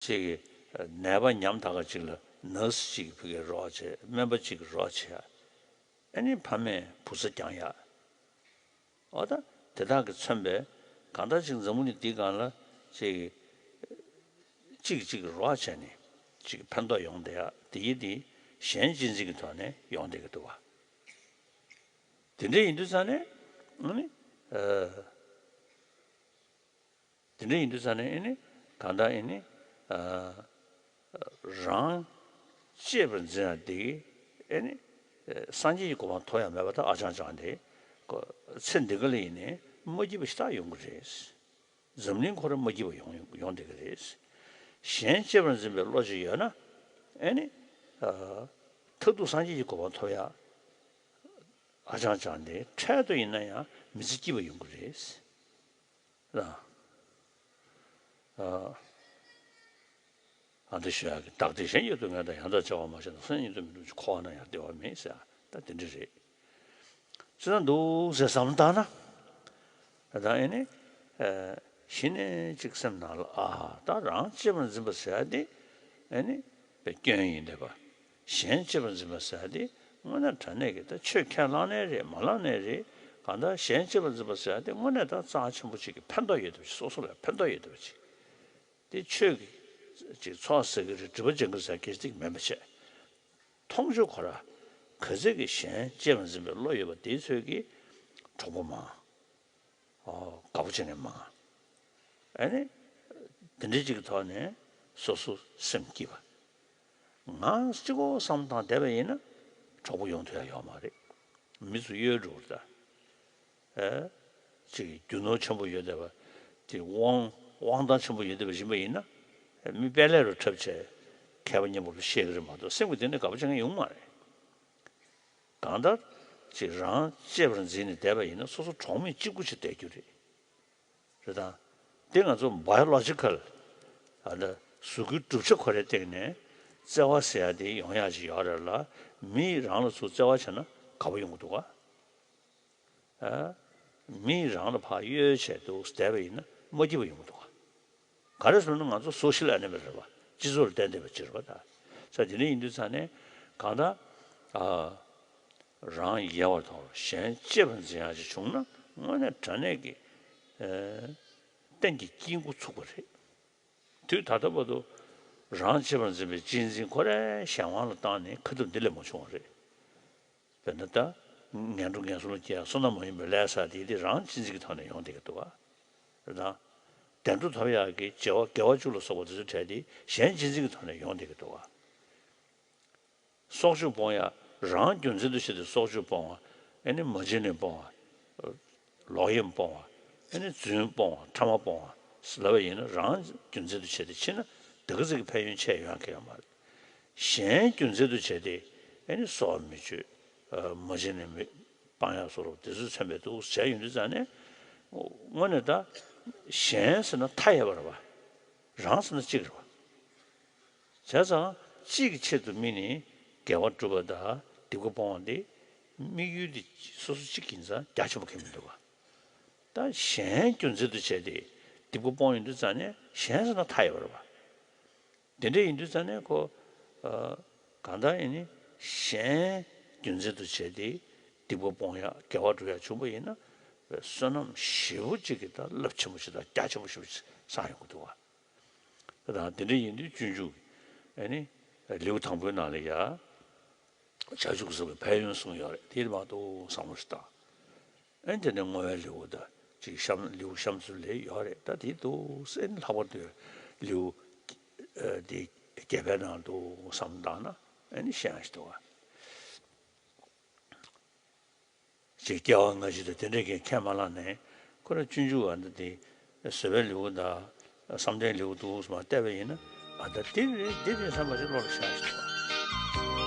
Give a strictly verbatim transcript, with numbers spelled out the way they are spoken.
ཅིག་གིས་ནད་པ་ཉམ་ཐག་པ་ཅིག་ལ་ནར་སི་ཅིག་གིས་ཕ་གིར་རོགས་བྱས། སྨན་པ་ཅིག་གིས་རོགས་བྱས། ཨ་ནི་ཕ་མས་བུ་ཚ་བསྐྱང་ཡག། འོ་ད་དེ་དག་གིས་མཚོན་པའི་གང་ལྟར་ཅིག་འཛམ་བུ་གླིང་འདིའི་སྒང་ལ་ཅིག་གཅིག་གིས་གཅིག་གི་རོགས་བྱས་ནས་ཅིག་ཕན་ཐོགས་ཡོང་བསྡད་ཡག་དེ་ཡིན་དེ་གཞན་གཅེས་འཛིན་གྱི་ཐོག་ནས་ཡོང་བསྡད་ཀྱི་འདུག་བ། དེ་འདྲ་ཡིན་དུས་ཙང་ནས་ཨ་ནི་ཨ། དེ་འདྲ་ཡིན་དུས་ཙང་ནས་ཨེ་ནི་གང་ལྟར་ཨེ་ནི་ཨ་རང་གཅེས་པར་འཛིན་ཡག་འདི་ཨེ་ནི་ཨ་སངས་རྒྱས་ཀྱི་གོ་འཕང་ཐོབ་ཡག་མེད་པ་དང་ཨ་ཅང་ཅང་དེ་ཁོ་ཚེ་འདི་ག་ལ་ཡིན་ནའི་མ་སྐྱིད་པ་ཞེ་དྲག་ཡོང་གི་རེད། འཛམ་གླིང་ཁོ་རང་མ་སྐྱིད་པ་ཡོང་ཡོང་བསྡད་ཀྱི་རེད། གཞན་གཅེས་པར་འཛིན་པའི་བློ་ཅིག་ཡོད་ན་ཨེ་ནི་ཨ་མཐར་ཐུག་སངས་རྒྱས་ཀྱི་གོ་འཕང་ཐོབ་ཡག་ཨ་ཅང་ཅང་དེ་འཕྲལ་དུ་ཡིན་ན་ཡང་མི་ཚེ་སྐྱིད་པ་ཡོང་གི་རེད། ལ། ཨ། ཨ་འདི་ཞུ་ཡག་གི་བདག་བདེ་གཞན་གྱི་སྡུག་བསྔལ་དང་། ཡང་དག་བྱ་བ་མ་བྱས་ན། སེམས་ཉིད་དུ་མི་འགྲུབ་ཅིང་། འཁོར་བ་ན་ཡང་བདེ་བ་མེད་ཟེར་ཡག་ད་དེ་འདྲ་རེད། ཅི་ལྟར་འདུག་ཟེར་བསམ་བློ་བཏང་ན། ད་ཨེ་ནི་ཨ་གཞི་ནས་ཅིག་སེམས་ནང་ལ་ཨ་ད་རང་གཅེས་པར་འཛིན་པ་ཟེར་ཡག་དེ་ཨེ་ནི་དཔེ་སྐྱོན་ཡིན་བསྡད་པ། གཞན་གཅེས་པར་འཛིན་པ་ཟེར་ཡག་དེ་དངོས་གནས་དྲང་གནས་ཀྱི་ད་ཆོས་ཁས་བླངས་ནའི་རེད། མ་བླངས་ནའི་རེད། གང་ལྟར་གཞན་གཅེས་པར་འཛིན་པ་ཟེར་ཡག་དེ་དངོས་གནས་ད་རྩ་ཆེན་པོ་ཅིག་གི་ཕན་ཐོགས་ཡོད་བསྡད་པ་ཅིག་སོ་སོ་ལ་ཕན་ཐོགས་ཡོད་བསྡད་པ་ཅིག་དེ་ཆོས་ཀྱི་ཅིག་ཚོགས་ཟེར་གྱི་རེད། སྒྲིབ་པ་སྦྱང་གི་རེད་ཟེར་གྱི་ཅིག་མིན་པ་བྱས། མཐོང་ཆོས་ཁོ་ར་ག་ཚད་ཀྱི་གཞན་གཅེས་པར་འཛིན་པའི་བློ་ཡོད་པ་དེའི་ཚོད་ཀྱིས་གྲོགས་པོ་མང་། ཨོ་དགའ་པོ་བྱེད་མཁན་མང་། ཨ་ནི་དེ་འདྲའི་ཅིག་གི་ཐོག་ནས་སོ་སོ་སེམས་སྐྱིད་པ། ང་གཅིག་པོ་བསམ་བཏང་བསྡད་པ་ཡིན་ན་གྲོགས་པོ་ཡོང་ཐུབ་ཡག་ཡོད་མ་རེད། མི་ཚོ་གཡོལ་འགྲོ་གི་རེད་ད། ཨེ། ཅིག་རྒྱུ་ནོར་ཆེན་པོ་ཡོད་བསྡད་པ། དེ་དབང་དབང་ཐང་ཆེན་པོ་ཡོད་བསྡད་པ་ཡིན་པ་ཡིན་ན། མི་དཔལ་ལས་རུ་འཁྲབ་བྱས་མཁས་པ་སྙན་པོ་ལ་བཤད་ཀྱི་རེད་མ་གཏོགས་སེམས་ཀྱི་གཏིང་ནས་དགའ་པོ་བྱེད་མཁན་ཡོང་མ་རེད། གང་ལྟར་ཅིག་རང་གཅེས་པར་འཛིན་ནས་བསྡད་པ་ཡིན་ན་སོ་སོ་གྲོགས་མེད་གཅིག་པུ་ཅིག་བསྡད་རྒྱུ་རེད། རེད་དང་། དེ་ང་ཚོ་བཱ་ཡོ་ལོ་ཇི་ཀལ་ཨ་ད་གཟུགས་སྐུའི་གྲུབ་ཆ་ཁོ་རའི་སྟེང་ནས་བརྩེ་བ་ཟེར་ཡག་དེ་ཡོང་ཡག་ཅིག་ཡོད་རེད་ལ། མིས་རང་ལ་ཚུར་བརྩེ་བ་བྱས་ན་དགའ་པོ་ཡོང་གི་འདུག་ག་ཨ། མིས་རང་ལ་ཕར་གཡོལ་བྱས་འདུག་བསྡད་པ་ཡིན་ན་མ་སྐྱིད་པ་ཡོང་གི་འདུག་ག་ག་རེ་ཟེར་ན་ང་ཚོ་སོ་ཤལ་ཨེ་ནི་མལ་རེད་པ། སྤྱི་ཚོགས་ལ་བརྟེན་བསྡད་པ་ཅིག་རེད་པ་ད། ས་དེ་འདྲ་ཡིན་དུས་ཙང་ནས་གང་ལྟར་ཨ། རང་ཡལ་བར་དོར་གཞན་གཅེས་པར་འཛིན་ཡག་ཅིག་བྱུང་ན་དངོས་གནས་དྲང་གནས་ཀྱི་ཨ། གཏན་གྱི་དཀྱིལ་འཁོར་ཚུགས་པ་རེད། དུས་ད་ལྟ་བར་དུ་རང་གཅེས་པར་འཛིན་པའི་གཅེས་འཛིན་ཁོ་རའི་གཞན་དབང་ལ་བཏང་ནས་ཁ་ཐུབ་འདི་ལས་མ་བྱུང་བ་རེད། དཔེར་ན་ད་ངན་འགྲོ་ངན་སོང་ལ་སྐྱེ་ཡག་བསོད་ནམས་མ་ཡིན་པའི་ལས་བསགས་དེ་དེ་རང་གཅེས་འཛིན་གྱི་ཐོག་ནས་ཡོང་བསྡད་ཀྱི་འདུག་ག་རེད་དང་། བདེ་འགྲོ་ཐོབ་ཡག་གི་བྱ་བ་དགེ་བ་བཅུ་ལ་སོགས་པ་དེ་ཚོའི་གྲས་དེ་གཞན་གཅེས་འཛིན་གྱི་ཐོག་ནས་ཡོང་བསྡད་ཀྱི་འདུག་ག་སྲོག་གཅོད་སྤོང་ཡག་རང་རྒྱུ་མཚན་དུ་བྱས་ཏེ་སྲོག་གཅོད་སྤོང་བ། ཨེ་ནི་མ་བྱིན་ལེན་སྤོང་བ། ལོག་གཡེམ་སྤོང་བ། ཨེ་ནི་རྫུན་སྤོང་བ། ཕྲ་མ་སྤོང་བ་ལབ་པ་ཡིན་ན་རང་རྒྱུ་མཚན་དུ་བྱས་ཏེ་ཕྱིན་ན་དེ་ག་ཚོད་ཀྱི་ཕན་ཡོན་ཆེ་ཡོང་གི་ཡོད་མ་རེད། གཞན་རྒྱུ་མཚན་དུ་བྱས་ཏེ་ཨེ་ནི་སྲོག་མི་གཅོད། མ་བྱིན་ལེན་མི་སྤང་ཡག་སོགས་དེ་ཚོ་མཚོན་པའི་འདུག་བྱས་ཡོང་དུས་ཙང་ནས། དངོས་གནས་ད་གཞན་ཟེར་ན་མཐའ་ཡས་པ་རེད་པ། རང་ཟེར་ན་གཅིག་རེད་པ། བྱས་ཙང་གཅིག་གི་ཆེད་དུ་དམིགས་ནས་དགེ་བ་སྒྲུབ་པ་དང་སྡིག་པ་སྤོང་བ་འདི་དམིགས་ཡུལ་འདི་སོ་སོ་གཅིག་ཡིན་ཙང་རྒྱ་ཆེན་པོ་གང་ཡང་མི་འདུག་ག་ད་གཞན་རྒྱུ་མཚན་དུ་བྱས་ཏེ་སྡིག་པ་སྤོང་ཡོང་དུས་ཙང་ནས་གཞན་ཟེར་ན་མཐའ་ཡས་པ་རེད་པ། དེ་འདྲ་ཡིན་དུས་ཙང་ནས་ཁོ། ཨ། གང་ལྟར་ཡིན་ནི་གཞན་རྒྱུ་མཚན་དུ་བྱས་ཏེ་སྡིག་པ་སྤོང་ཡག་དགེ་བ་སྒྲུབ་ཡག་བྱུང་པ་ཡིན་ན། བསོད་ནམས་ཞེ་པོ་ཅིག་གི་ད་རླབས་ཆེན་པོ་ཞིག་དང་རྒྱ་ཆེན་པོ་ཞེ་པོ་ཅིག་བསགས་ཡོང་གི་འདུག་ག་ད་དེ་འདྲ་ཡིན་དུས་སྤྱོད་འཇུག་ཨ་ནི་ལེའུ་དང་པོའི་ནང་ལ་ཡ། བྱང་ཆུབ་ཀྱི་སེམས་ལ་ཕན་ཡོན་གསུངས་ཡོད་རེད། དེ་མ་གཏོགས་བསམ་བློ་ཞིག་བཏང་། ཨ་ནི་དེ་ནས་བསྔོ་བའི་ལེའུ་དང་ཅིག་གཤམ་ལེའུ་གཤམ་ཚུལ་ལས་ཡོད་རེད། ད་དེ་འདུག་སེ་ལྷག་པར་དུ་ལེའུ་ཨ་དེ་བརྒྱད་པའི་ནང་དུ་བསམ་བཏང་ན་ཨ་ནི་ཤེས་ཡག་ཞིག་འདུག་ག་ཅིག་སྐྱེ་བ་སྔ་ཕྱི་དང་དེ་འདྲའི་གི་ཁས་མ་བླངས་ནས་ཁོ་རང་སྤྱོད་འཇུག་པ་འདི་དེ་བཟོད་པའི་ལེའུ་དང་བསམ་གཏན་ལེའུ་འདུག་སེ་མར་བལྟས་པ་ཡིན་ན། ཨ་ད་འདི་རེད་འདི་རེད་བསམ་པ་ཞིག་བློ་ལ་ཤར་ཞིག་འདུག་ག